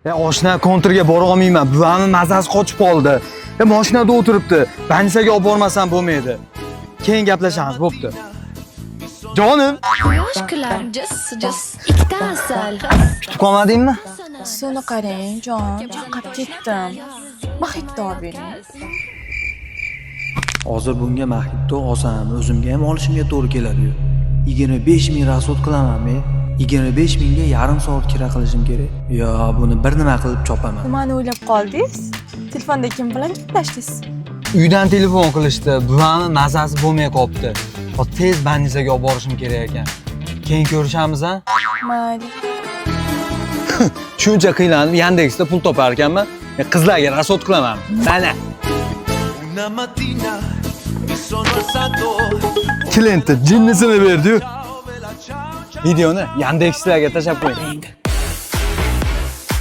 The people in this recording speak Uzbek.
E, oshna, kontrga bora olmayman. Buvamni mazasi qochib qoldi. E, mashinada o'tiribdi. Больница ga olib bormasam bo'lmaydi. Keyin gaplashamiz, bo'pti. Jonim, Quyosh kular, jis jis, ikkita asal. Kutib qolmadingmi? Suvni qarang, jon, chanqab ketdim. Mojito olib bering. Hozir bunga mojito olsam, o'zimga ham olishimga to'g'ri keladi-yu. 25 ming расход qilaman men. 25 mingga yarim soat kira qilishim kerak. Yo, buni bir nima qilib chopaman. Nimani o'ylab qoldingiz? Telefonda kim bilan gaplashdingiz? Uydan telefon qilishdi. Buvamni mazasi bo'lmay qolibdi. Hozir tez больница ga olib borishim kerak ekan. Keyin ko'rishamiz, a? Mayli. Shuncha qiynalib Yandexda pul topar ekanman. Men qizlarga расход qilaman. Mana. Una mattina mi sono alzato. Klientni jinnisini berdi-yu. Videoni Yandexlarga tashlab qo'ying.